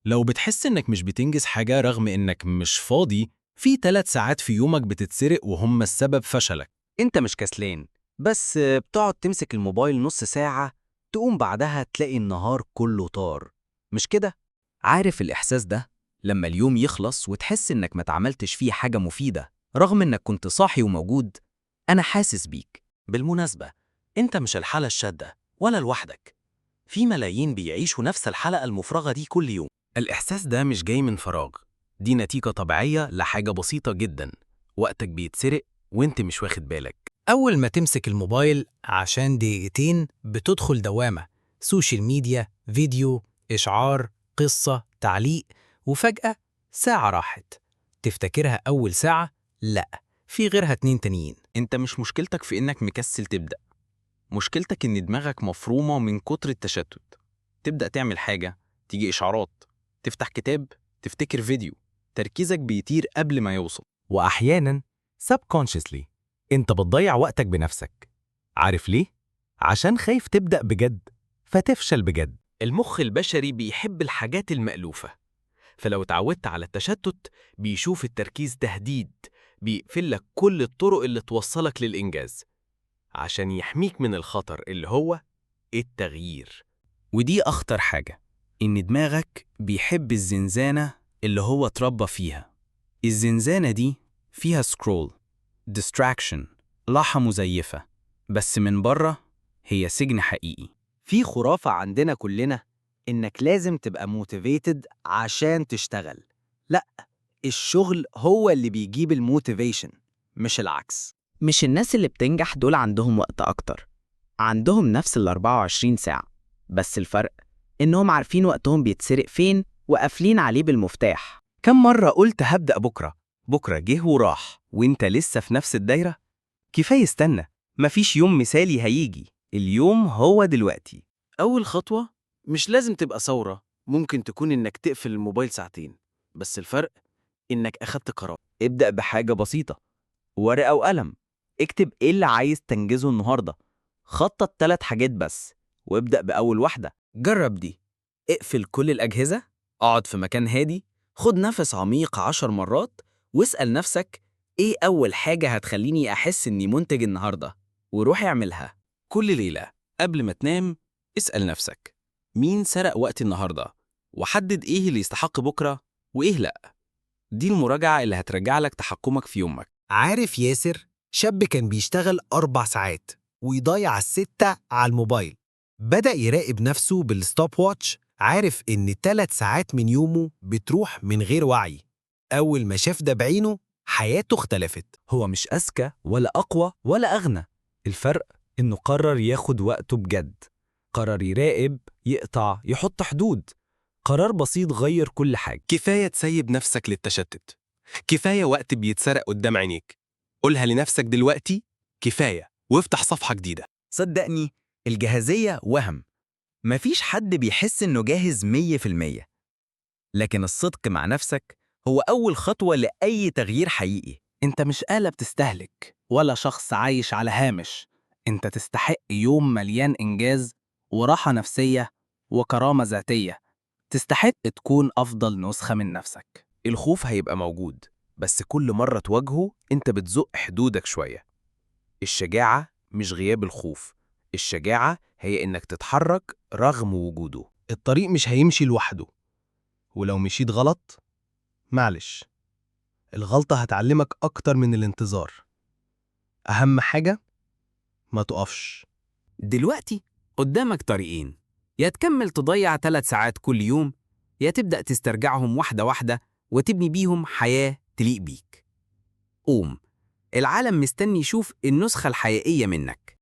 لو بتحس إنك مش بتنجز حاجة رغم إنك مش فاضي، في 3 ساعات في يومك بتتسرق وهم السبب فشلك. انت مش كسلان، بس بتقعد تمسك الموبايل نص ساعة، تقوم بعدها تلاقي النهار كله طار، مش كده؟ عارف الإحساس ده؟ لما اليوم يخلص وتحس إنك ما اتعملتش فيه حاجة مفيدة رغم إنك كنت صاحي وموجود. أنا حاسس بيك. بالمناسبة، أنت مش الحالة الشاذة ولا لوحدك، في ملايين بيعيشوا نفس الحلقة المفرغة دي كل يوم. الإحساس ده مش جاي من فراغ، دي نتيجة طبيعية لحاجة بسيطة جدا: وقتك بيتسرق وانت مش واخد بالك. أول ما تمسك الموبايل عشان دقيقتين بتدخل دوامة: social media، فيديو، إشعار، قصة، تعليق، وفجأة ساعة راحت. تفتكرها أول ساعة؟ لأ، في غيرها 2 تانيين. انت مش مشكلتك في انك مكسل تبدأ، مشكلتك ان دماغك مفرومة من كتر التشتت. تبدأ تعمل حاجة، تيجي إشعارات، تفتح كتاب، تفتكر فيديو، تركيزك بيطير قبل ما يوصل. وأحياناً subconsciously أنت بتضيع وقتك بنفسك. عارف ليه؟ عشان خايف تبدأ بجد فتفشل بجد. المخ البشري بيحب الحاجات المألوفة، فلو اتعودت على التشتت بيشوف التركيز تهديد، بيقفلك كل الطرق اللي توصلك للإنجاز عشان يحميك من الخطر اللي هو التغيير. ودي أخطر حاجة، إن دماغك بيحب الزنزانة اللي هو اتربى فيها. الزنزانة دي فيها scroll، distraction، راحة مزيفة، بس من بره هي سجن حقيقي. في خرافة عندنا كلنا إنك لازم تبقى motivated عشان تشتغل. لأ، الشغل هو اللي بيجيب ال motivation، مش العكس. مش الناس اللي بتنجح دول عندهم وقت أكتر، عندهم نفس ال 24 ساعة، بس الفرق إنهم عارفين وقتهم بيتسرق فين وقافلين عليه بالمفتاح. كم مرة قلت هبدأ بكرة، بكرة جه وراح وانت لسه في نفس الدايرة؟ كفاية استنى، مفيش يوم مثالي هيجي، اليوم هو دلوقتي. أول خطوة مش لازم تبقى ثورة، ممكن تكون إنك تقفل الموبايل ساعتين، بس الفرق إنك أخدت قرار. ابدأ بحاجة بسيطة، ورقة وقلم، اكتب ايه اللي عايز تنجزه النهاردة، خطط 3 حاجات بس، وابدأ بأول واحدة. جرب دي: اقفل كل الأجهزة، اقعد في مكان هادي، خد نفس عميق 10 مرات، واسأل نفسك: إيه أول حاجة هتخليني أحس إني منتج النهاردة؟ وروح اعملها. كل ليلة قبل ما تنام اسأل نفسك: مين سرق وقتي النهاردة؟ وحدد إيه اللي يستحق بكرة وإيه لأ. دي المراجعة اللي هترجع لك تحكمك في يومك. عارف ياسر؟ شاب كان بيشتغل 4 ساعات ويضيع ال6 على الموبايل. بدأ يراقب نفسه بال stopwatch، عارف إن 3 ساعات من يومه بتروح من غير وعي. أول ما شاف ده بعينه، حياته اختلفت. هو مش أذكى ولا أقوى ولا أغنى، الفرق إنه قرر ياخد وقته بجد، قرر يراقب، يقطع، يحط حدود. قرار بسيط غير كل حاجة. كفاية تسيب نفسك للتشتت، كفاية وقت بيتسرق قدام عينيك. قولها لنفسك دلوقتي: كفاية، وافتح صفحة جديدة. صدقني، الجاهزية وهم، مفيش حد بيحس إنه جاهز 100%، لكن الصدق مع نفسك هو أول خطوة لأي تغيير حقيقي. أنت مش آلة بتستهلك ولا شخص عايش على هامش، أنت تستحق يوم مليان إنجاز وراحة نفسية وكرامة ذاتية. تستحق تكون أفضل نسخة من نفسك. الخوف هيبقى موجود، بس كل مرة تواجهه انت بتزق حدودك شوية. الشجاعة مش غياب الخوف، الشجاعة هي انك تتحرك رغم وجوده. الطريق مش هيمشي لوحده، ولو مشيت غلط معلش، الغلطة هتعلمك أكتر من الانتظار. أهم حاجة ما تقفش. دلوقتي قدامك طريقين: يا تكمل تضيع 3 ساعات كل يوم، يا تبدأ تسترجعهم واحدة واحدة وتبني بيهم حياة تليق بيك. قوم، العالم مستني يشوف النسخة الحقيقية منك.